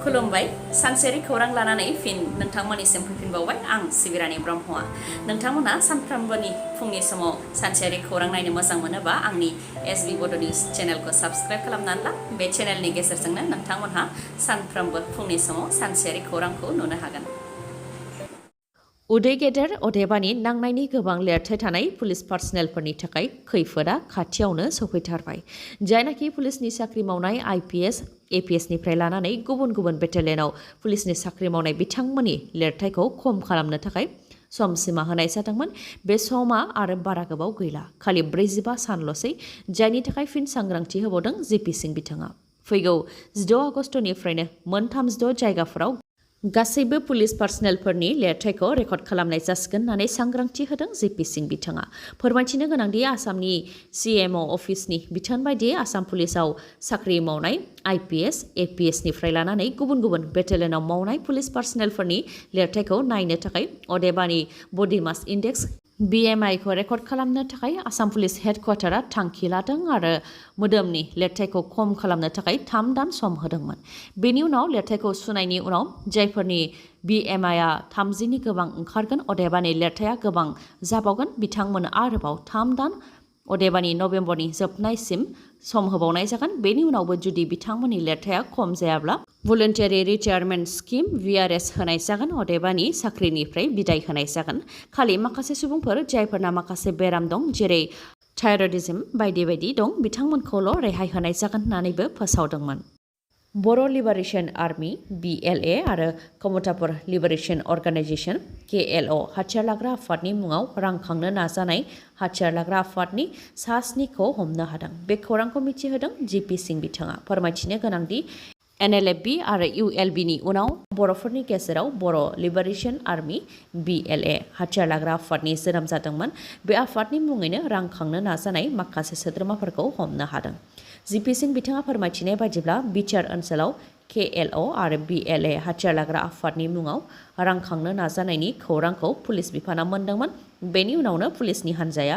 खुलुमबाय सानसेयारि खौरां लानानै फिन नोंथांमोननिसिम फैफिनबावबाय आं सिबिरानि ब्रह्मआ नोंथांमोना सानफ्रोमबोनि फुंनि समाव सानसेयारि खौरां नायनो मोजां मोनोबा आंनि SB Bodo News चेनेलखौ साबस्क्राइब खालामनानै ला बे चेनेलनि गेजेरजोंनो नोंथांमोनहा सानफ्रोमबो फुंनि समाव सानसेयारि खौरांखौ नुनो हागोन। उदै गेदेर अदेबानि नांनायनि गोबां लिरथाय थानाय पुलिस पार्सनेलफोरनि थाखाय खैफोदा खाथियावनो सफैथारबाय। जायनाखि पुलिसनि साख्रि मावनाय IPS APS निफ्राय लानानै गुबुन गुबुन बेटालियनाव पुलिसनि साख्रि मावनाय बिथांमोननि लिरथायखौ खम खालामनो थाखाय सम सीमा होनाय जादोंमोन। बे समा आरो बारा गोबाव गैला, खालि 45 सानल'सै, जायनि थाखाय फिन सांग्रांथि होबावदों JP सिंह बिथाङा। फैगौ 16 आगस्टनिफ्रायनो मोन 36 जायगाफोराव गासैबो पुलिस पार्सनेलफोरनि लिरथायखौ रेकर्ड खालामनाय जासिगोन होननानै सांग्रांथि होदों JP सिंह बिथाङा। फोरमायथिनो गोनांदि आसामनि CMO अफिसनि बिथोन बायदियै आसाम पुलिसाव साख्रि मावनाय IPS APS निफ्राय लानानै गुबुन गुबुन बेटालियनाव मावनाय पुलिस पार्सनेलफोरनि लिरथायखौ नायनो थाखाय अदेबानि बडि मास इन्डेक्स BMI खौ रेकर्ड खालामनो थाखाय आसाम पुलिस हेडक्वार्टारा थांखि लादों आरो मोदोमनि लिरथायखौ खम खालामनो थाखाय 3 दान सम होदोंमोन। बेनि उनाव लिरथायखौ सुनायनि उनाव जायफोरनि BMI आ 30 नि गोबां ओंखारगोन अदेबानि लिरथाया गोबां जाबावगोन बिथांमोन आरोबाव 3 दान अदेबानि नभेम्बरनि जोबनायसिम सम होबावनाय जागोन। बेनि उनावबो जुदि बिथांमोननि लिरथाया खम जायाब्ला भलन्टियारि रिटायारमेन्ट स्किम VRS होनाय जागोन अदेबानि साख्रिनिफ्राय बिदाय होनाय जागोन। खालि माखासे सुबुंफोर जायफोरना माखासे बेराम दं जेरै थायरयडिज्म बायदि बायदि दं बिथांमोनखौल' रेहाय होनाय जागोन होननानैबो फोसावदोंमोन। बर' लिबारेशन आर्मी BLA आरो कमतापुर लिबारेशन अर्गेनाइजेशन KLO हाथियार लाग्रा आफादनि मुङाव रां खांनो नाजानाय हाथियार लाग्रा आफादनि सा 7 खौ हमनो हादों। बे खौरांखौ मिथिहोदों JP सिंह बिथाङा। फोरमायथिनो गोनांदि NLFB आरो ULB नि उनाव बर'फोरनि गेजेराव बर' लिबारेशन आर्मी BLA हाथियार लाग्रा आफादनि जोनोम जादोंमोन। बे आफादनि मुङैनो रां खांनो नाजानाय माखासे सोद्रोमाफोरखौ हमनो हादों। JP सिंह बिथाङा फोरमायथिनाय बायदिब्ला बिटिआर ओनसोलाव KLO आरो BLA हाथियार लाग्रा आफादनि मुङाव रां खांनो नाजानायनि खौरांखौ पुलिस बिफाना मोनदोंमोन। बेनि उनावनो पुलिसनि हान्जाया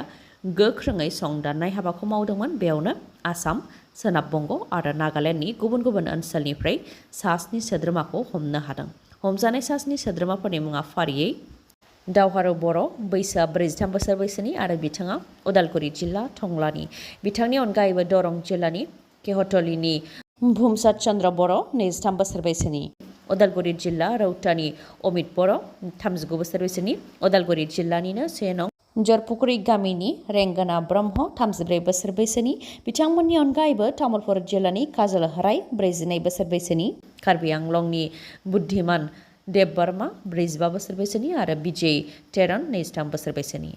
गोख्रोङै संदाननाय हाबाखौ मावदोंमोन। बेयावनो आसाम, सोनाब बंग आरो नागालेन्डनि गुबुन गुबुन ओनसोलनिफ्राय सा 7 सोद्रोमाखौ हमनो हादों। हमजानाय सा 7 सोद्रोमाफोरनि मुङा फारियै दावहारु बर' बैसोआ 43 बोसोर बैसोनि आरो बिथाङा उदालगुरि जिल्ला टंलानि। बिथांनि अनगायैबो दरं जिल्लानि केहटलिनि भुमसाद चन्द्र बर' 23 बोसोर बैसोनि, उदालगुरि जिल्ला रौतानि अमित बर' 39 बोसोर बैसोनि, उदालगुरि जिल्लानिनो 1 नं जरपुकुरि गामिनि रेंगोना ब्रह्म 34 बोसोर बैसोनि। बिथांमोननि अनगायैबो तामुलपुर जिल्लानि काजल हराय 42 बोसोर बैसोनि, कार्बि आंलंनि बुद्धिमान देब बर्मा 45 बोसोर बैसोनि आरो बिजय तेरन 23 बोसोर बैसोनि।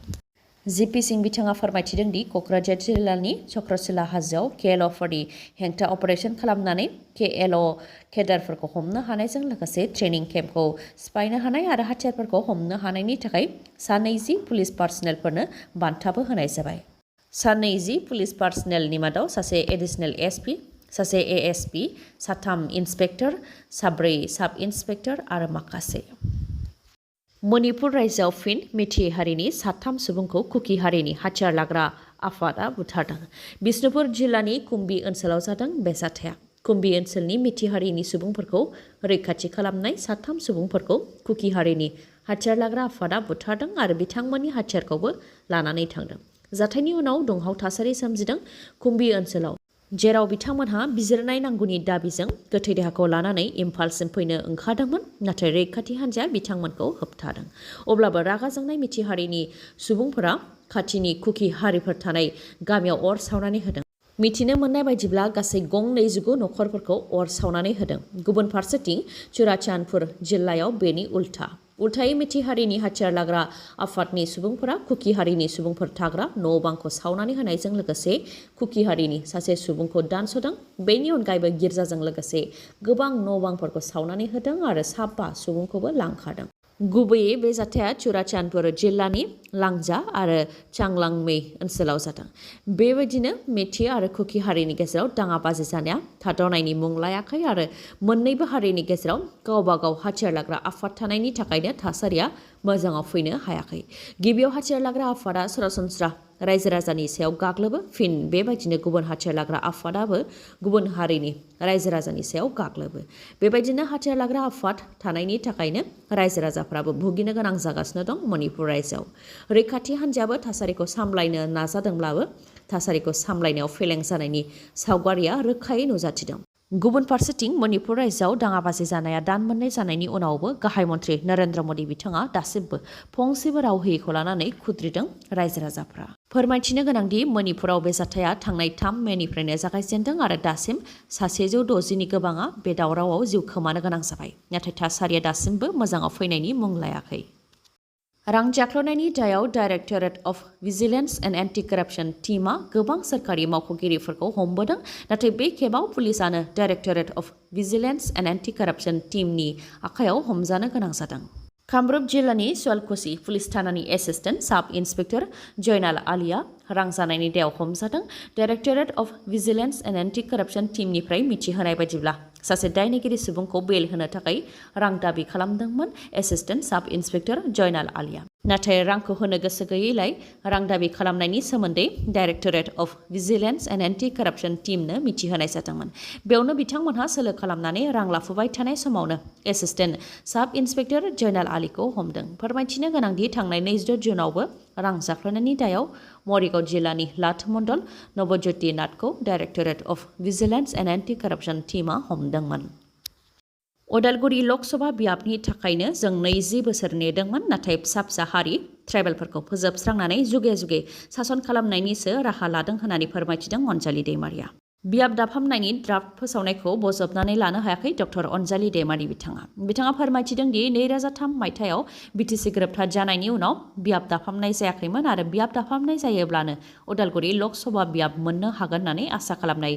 JP सिंह बिथाङा फोरमायथिदों दि क'क्राझार जिल्लानि चक्रशिला हाजोआव KLOफोरनि हेंथा अपारेशन खालामनानै KLO केडारफोरखौ हमनो हानायजों लोगोसे ट्रेनिं केम्पखौ सिफायनो हानाय आरो हाथियारफोरखौ हमनो हानायनि थाखाय सा 20 पुलिस पार्सनेलफोरनो बान्थाबो होनाय जाबाय। सा 20 पुलिस पार्सनेलनि मादाव सासे एडिशनेल SP, सासे ASP, 3 इन्सपेक्टर, 4 साब इन्सपेक्टर आरो माखासे। मणिपुर रायजोआव फिन मेथे हारिनि 3 सुबुंखौ कुकी हारिनि हाथियार लाग्रा आफादआ बुथारदों। बिष्णुपुर जिल्लानि कुम्बी ओनसोलाव जादों बे जाथाया। कुम्बी ओनसोलनि मेथे हारिनि सुबुंफोरखौ रैखाथि खालामनाय 3 सुबुंफोरखौ कुकी हारिनि हाथियार लाग्रा आफादआ बुथारदों आरो बिथांमोननि हाथियारखौबो लानानै थांदों। जाथायनि उनाव दुंहाव थासारि सोमजिदों कुम्बी ओनसोलाव, जेराव बिथांमोनहा बिजिरनाय नांगौनि दाबिजों गोथै देहाखौ लानानै इम्फालसिम फैनो ओंखारदोंमोन, नाथाय रैखाथि हान्जाया बिथांमोनखौ होबथादों। अब्लाबो रागा जोंनाय मेथे हारिनि सुबुंफोरा खाथिनि कुकी हारिफोर थानाय गामियाव अर सावनानै होदों। मिथिनो मोननाय बायदिब्ला गासै गं 29 नखरफोरखौ अर सावनानै होदों। गुबुन फारसेथिं चुराचान्दपुर जिल्लायाव बेनि उल्थायै मेथे हारिनि हाथियार लाग्रा आफादनि सुबुंफोरा कुकी हारिनि सुबुंफोर थाग्रा न' बांखौ सावनानै होनायजों लोगोसे कुकी हारिनि सासे सुबुंखौ दानस'दों। बेनि अनगायैबो गिर्जाजों लोगोसे गोबां न' बांफोरखौ सावनानै होदों आरो 5 सुबुंखौबो लांखारदों। गुबैयै बे जाथाया चुराचान्दपुर जिल्लानि लांजा आरो चांलांमै ओनसोलाव जादों। बेबायदिनो मेथि आरो कुकी हारिनि गेजेराव दाङाबाजि जानाया थाद'नायनि मुं लायाखै आरो मोन्नैबो हारिनि गेजेराव गावबा गाव हाथियार लाग्रा आफाद थानायनि थाखायनो थासारिया मोजाङाव फैनो हायाखै। गिबियाव हाथियार लाग्रा आफादा सरासनस्रा रायजो राजानि सायाव गाग्लोबो, फिन बेबायदिनो गुबुन हाथियार लाग्रा आफादाबो गुबुन हारिनि रायजो राजानि सायाव गाग्लोबो। बेबायदिनो हाथियार लाग्रा आफाद थानायनि थाखायनो रायजो राजाफ्राबो भुगिनो गोनां जागासिनो दं मणिपुर रायजोआव। रैखाथि हान्जायाबो थासारिखौ सामलायनो नाजादोंब्लाबो थासारिखौ सामलायनायाव फेलें जानायनि सावगारिया रोखायै नुजाथिदों। गुबुन फारसेथिं मणिपुर रायजोआव दाङाबाजि जानाया दान मोननै जानायनि उनावबो गाहाय मन्थ्रि नरेन्द्र मदि बिथाङा दासिमबो फंसेबो राव होयैखौ लानानै खुद्रिदों रायजो राजाफ्रा। फोरमायथिनो गोनांदि मणिपुराव बे जाथाया थांनाय 3 मेनिफ्रायनो जागायजेन्दों आरो दासिम 160नि गोबाङा बे दावरावआव जिउ खोमानो गोनां जाबाय। नाथाय थासारिया दासिमबो मोजाङाव फैनायनि मुं लायाखै। रां जाख्ल'नायनि दायाव directorate of vigilance and anti corruption टीमआ गोबां सोरखारि मावख'गिरिफोरखौ हमबोदों, नाथाय बे खेबाव पुलिसआनो directorate of vigilance and anti कराप्सन टीमनि आखायाव हमजानो गोनां जादों। कामरुप जिल्लानि सुवालकुसि पुलिस थानानि एसिस्टेन्ट साब इन्सपेक्टर जयनाल आलीआ रां जानायनि दायाव हमजादों। Directorate of vigilance and anti कराप्सन टीमनिफ्राय मिथिहोनाय बायदिब्ला सासे दायनिगिरि सुबुंखौ बेल होनो थाखाय रां दाबि खालामदोंमोन एसिस्टेन्ट साब इन्सपेक्टर जयनाल आलीआ। नाथाय रांखौ होनो गोसो गैयैलाय रां दाबि खालामनायनि सोमोन्दै directorate of vigilance and anti कराप्सन टीमनो मिथिहोनाय जादोंमोन। बेयावनो बिथांमोनहा सोलो खालामनानै रां लाफुबाय थानाय समावनो एसिस्टेन्ट साब इन्सपेक्टर जयनाल आलीखौ हमदों। फोरमायथिनो गोनांदि थांनाय 26 जुनावबो रां जाख्ल'नायनि दायाव मरिगाव जिल्लानि लाट मण्डल नवज्योति नाथखौ directorate of vigilance and anti corruption टीमआ हमदोंमोन। उदालगुरि लकसभा बियाबनि थाखायनो जों 20 बोसोर नेदोंमोन, नाथाय फिसा फिसा हारि ट्राइबेलफोरखौ फोजोबस्रांनानै जुगे जुगे सासन खालामनायनिसो राहा लादों होननानै फोरमायथिदों अनजालि दैमारिया। बियाब दाफामनायनि ड्राफ्ट फोसावनायखौ बजबनानै लानो हायाखै डक्टर अनजालि दैमारि बिथाङा फोरमायथिदों दि 2003 मायथाइयाव बिटिसि गोरोबथा जानायनि उनाव बियाब दाफामनाय जायाखैमोन आरो बियाब दाफामनाय जायोब्लानो उदालगुरि लकसभा बियाब मोननो हागोन होननानै आसा खालामनाय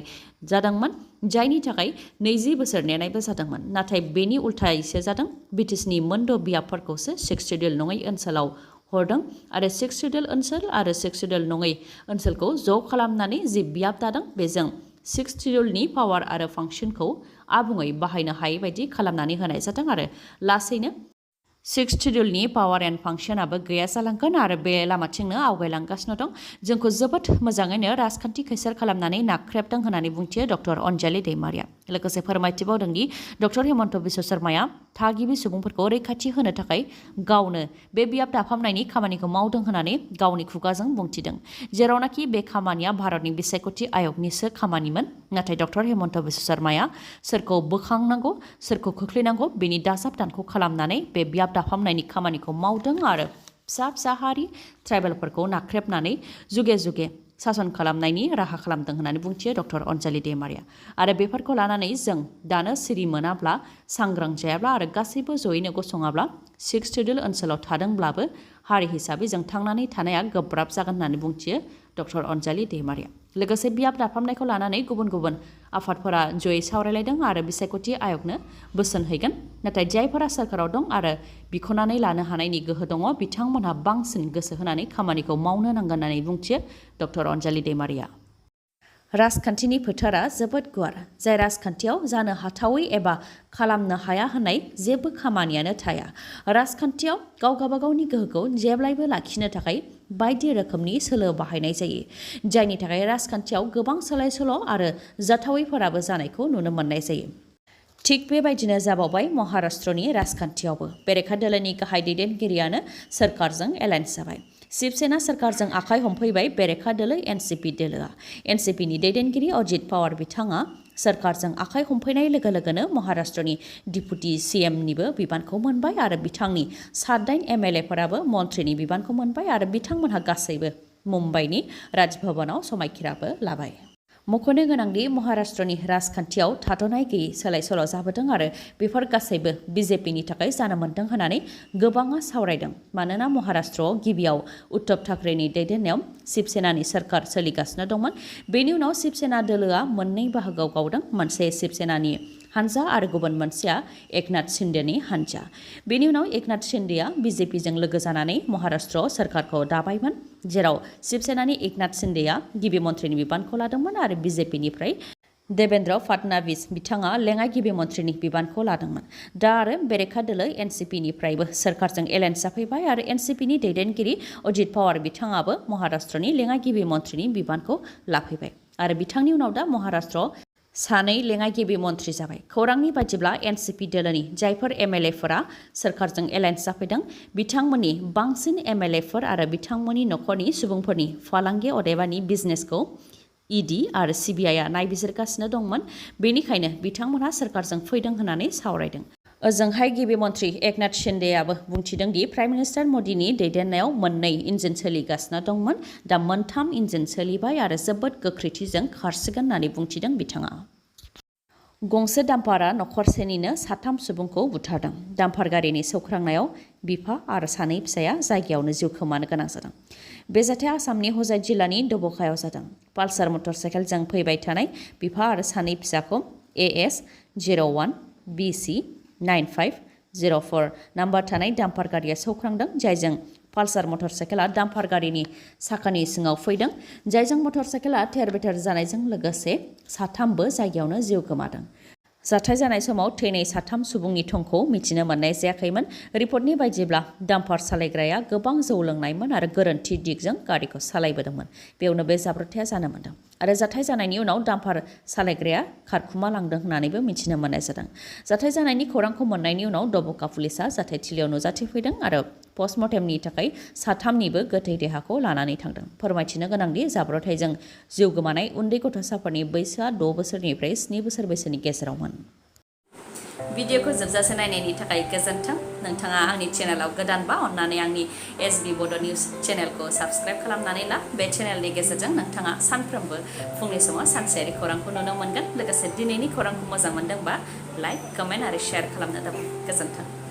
जादोंमोन, जायनि थाखाय 20 बोसोर नेनायबो जादोंमोन। नाथाय बेनि उल्थायैसो जादों। बिटिसिनि मोनद' बियाबफोरखौसो 6 सिडिउल नङै ओनसोलाव हरदों आरो 6 सिडिउल ओनसोल आरो 6 सिडिउल नङै ओनसोलखौ ज' खालामनानै जि बियाब दादों बेजों 6 सिडिउलनि पावार आरो फांसनखौ आबुङै बाहायनो हायै बायदि खालामनानै होनाय जादों आरो लासैनो 6 सिडिउलनि पावार एन्ड फांसनाबो गैया जालांगोन आरो बे लामाथिंनो आवगायलांगासिनो दं। जोंखौ जोबोद मोजाङैनो राजखान्थि खैसार खालामनानै नाख्रेबदों होननानै बुंथियो डक्टर अनजालि दैमारिया। लोगोसे फोरमायथिबावदों दि डक्टर हेमन्त बिश्व शर्माया थागिबि सुबुंफोरखौ रैखाथि होनो थाखाय गावनो बे बियाब दाफामनायनि खामानिखौ मावदों होननानै गावनि खुगाजों बुंथिदों, जेरावनाखि बे खामानिया भारतनि बिसायख'थि आयगनिसो खामानिमोन। नाथाय डक्टर हेमन्त बिश्व शर्माया सोरखौ बोखांनांगौ सोरखौ खोख्लैनांगौ बेनि दाजाब दानख' खालामनानै बे बियाब दाफामनायनि खामानिखौ मावदों आरो फिसा फिसा हारि ट्राइबेलफोरखौ नाख्रेबनानै जुगे जुगे सासन खालामनायनि राहा खालामदों होननानै बुंथियो डक्टर अनजालि दैमारिया। आरो बेफोरखौ लानानै जों दानो सिरि मोनाब्ला, सांग्रां जायाब्ला आरो गासैबो जयैनो गसङाब्ला 6 सिडिउल ओनसोलाव थादोंब्लाबो हारि हिसाबै जों थांनानै थानाया गोब्राब जागोन होननानै बुंथियो डक्टर अनजालि दैमारिया। लोगोसे बियाब दाफामनायखौ लानानै गुबुन गुबुन आफादफोरा जयै सावरायलायदों आरो बिसायख'थि आयगनो बोसोन हैगोन। नाथाय जायफोरा सोरखाराव दं आरो बिख'नानै लानो हानायनि गोहो दङ बिथांमोनहा बांसिन गोसो होनानै खामानिखौ मावनो नांगोन होननानै बुंथियो डक्टर अनजालि दैमारिया। राजखान्थिनि फोथारा जोबोद गुवार, जाय राजखान्थियाव जानो हाथावै एबा खालामनो हाया होननाय जेबो खामानियानो थाया। राजखान्थियाव गाव गावबागावनि गोहोखौ जेब्लायबो लाखिनो थाखाय बायदि रोखोमनि सोलो बाहायनाय जायो, जायनि थाखाय राजखान्थियाव गोबां सोलाय सोल' आरो जाथावैफोराबो जानायखौ नुनो मोननाय जायो। थिग बेबायदिनो जाबावबाय महाराष्ट्रनि राजखान्थियावबो। बेरेखा दोलोनि गाहाय दैदेनगिरियानो सोरखारजों एलायन्स जाबाय। शिबसेना सोरखारजों आखाइ हमफैबाय बेरेखा दोलो एनसिपि दोलोआ। एनसिपिनि दैदेनगिरि अजित पावार बिथाङा सोरखारजों आखाइ हमफैनाय लोगो लोगोनो महाराष्ट्रनि डिपुटि सिएमनिबो बिबानखौ मोनबाय आरो बिथांनि 7-8 एमएलएफोराबो मन्थ्रिनि बिबानखौ मोनबाय आरो बिथांमोनहा गासैबो मुम्बाइनि राजभवनाव समायखिराबो लाबाय। मख'नो गोनांदि महाराष्ट्रनि राजखान्थियाव थाद'नाय गैयै सोलाय सोल' जाबोदों आरो बेफोर गासैबो बिजेपिनि थाखाय जानो मोन्दों होननानै गोबाङा सावरायदों। मानोना महाराष्ट्रआव गिबियाव उद्धव ठाकरेनि दैदेननायाव शिबसेनानि सोरखार सोलिगासिनो दंमोन। बेनि उनाव शिबसेना दोलोआ मोननै बाहागोआव गावदों। मोनसे शिबसेनानि हानजा आरो गुबुन मोनसेया एकनाथ शिन्देनि हानजा। बेनि उनाव एकनाथ शिन्देआ बीजेपीजों लोगो जानानै महाराष्ट्र सरकारखौ दाबायमोन, जेराव शिवसेनानि एकनाथ शिन्देआ गिबि मन्थ्रिनि बिबानखौ लादोंमोन आरो बीजेपीनिफ्राय देवेन्द्र फडणवीस बिथाङा लेङाइ गिबि मन्थ्रिनि बिबानखौ लादोंमोन। दा आरो बेरेखा दोलो एनसिपिनिफ्रायबो सोरखारजों एलायन्स जाफैबाय आरो एनसिपिनि दैदेनगिरि अजित पावार बिथाङाबो महाराष्ट्रनि लेङाइ गिबि मन्थ्रिनि बिबानखौ लाफैबाय आरो बिथांनि उनाव दा महाराष्ट्र सानै लेङाइ गिबि मन्थ्रि जाबाय। खौरांनि बायदिब्ला एनसिपि दोलोनि जायफोर एमएलएफोरा सोरखारजों एलायन्स जाफैदों बिथांमोननि बांसिन एमएलएफोर आरो बिथांमोननि नखरनि सुबुंफोरनि फालांगि अदेबानि बिजनेसखौ इडि आरो सिबिआइआ नायबिजिरगासिनो दंमोन, बेनिखायनो बिथांमोनहा सोरखारजों फैदों होननानै सावरायदों। ओजोंहाय गिबि मन्थ्रि एकनाथ शिन्देआबो बुंथिदों दि प्राइम मिनिस्टार मदिनि दैदेननायाव मोननै इन्जिन सोलिगासिनो दंमोन, दा मोनथाम इन्जिन सोलिबाय आरो जोबोद गोख्रैथिजों खारसिगोन होननानै बुंथिदों बिथाङा। गंसे डाम्पारा नखरसेनिनो साथाम सुबुंखौ बुथारदों। डाम्पार गारिनि सौख्रांनायाव बिफा आरो सानै फिसाया जायगायावनो जिउ खोमानो गोनां जादों। बे जाथाया आसामनि हजाइ जिल्लानि दब'खायाव जादों। पालसार मटर साइकेलजों फैबाय थानाय बिफा आरो सानै फिसाखौ AS 01 BC 9504 नाम्बार थानाय डाम्पार गारिया सौख्रांदों, जायजों पालसार मटर साइकेला डाम्पार गारिनि साखानि सिङाव फैदों, जायजों मटर साइकेला थेर-बेथेर जानायजों लोगोसे साथामबो जायगायावनो जिउ गोमादों। जाथाय जानाय समाव थैनाय साथाम सुबुंनि थंखौ मिथिनो मोननाय जायाखैमोन। रिपर्टनि बायदिब्ला डाम्पार सालायग्राया गोबां जौ लोंनायमोन आरो गोरोन्थि दिगजों गारिखौ सालायबोदोंमोन। बेयावनो बे जाब्रबथाया जानो मोन्दों आरो जाथाय जानायनि उनाव डाम्पार सालायग्राया खारखुमा लांदों होननानैबो मिथिनो मोननाय जादों। जाथाय जानायनि खौरांखौ मोननायनि उनाव दब'का पुलिसा जाथायथिलियाव नुजाथिफैदों आरो पस्टमर्टेमनि थाखाय साथामनिबो गोथै देहाखौ लानानै थांदों। फोरमायथिनो गोनांदि जाब्रबथायजों जिउ गोमानाय उन्दै गथ'साफोरनि बैसोआ 6 बोसोरनिफ्राय 7 बोसोर बैसोनि गेजेरावमोन। भिडिअखौ जोबजासे नायनायनि थाखाय गोजोन्थों। नोंथाङा आंनि चेनेलाव गोदानबा अन्नानै आंनि SB Bodo News चेनेलखौ साबस्क्राइब खालामनानै ला। बे चेनेलनि गेजेरजों नोंथाङा सानफ्रोमबो फुंनि समाव सानसेयारि खौरांखौ नुनो मोनगोन। लोगोसे दिनैनि खौरांखौ मोजां मोनदोंबा लाइक, कमेन्ट आरो शेयार खालामनो दाबाव। गोजोन्थों।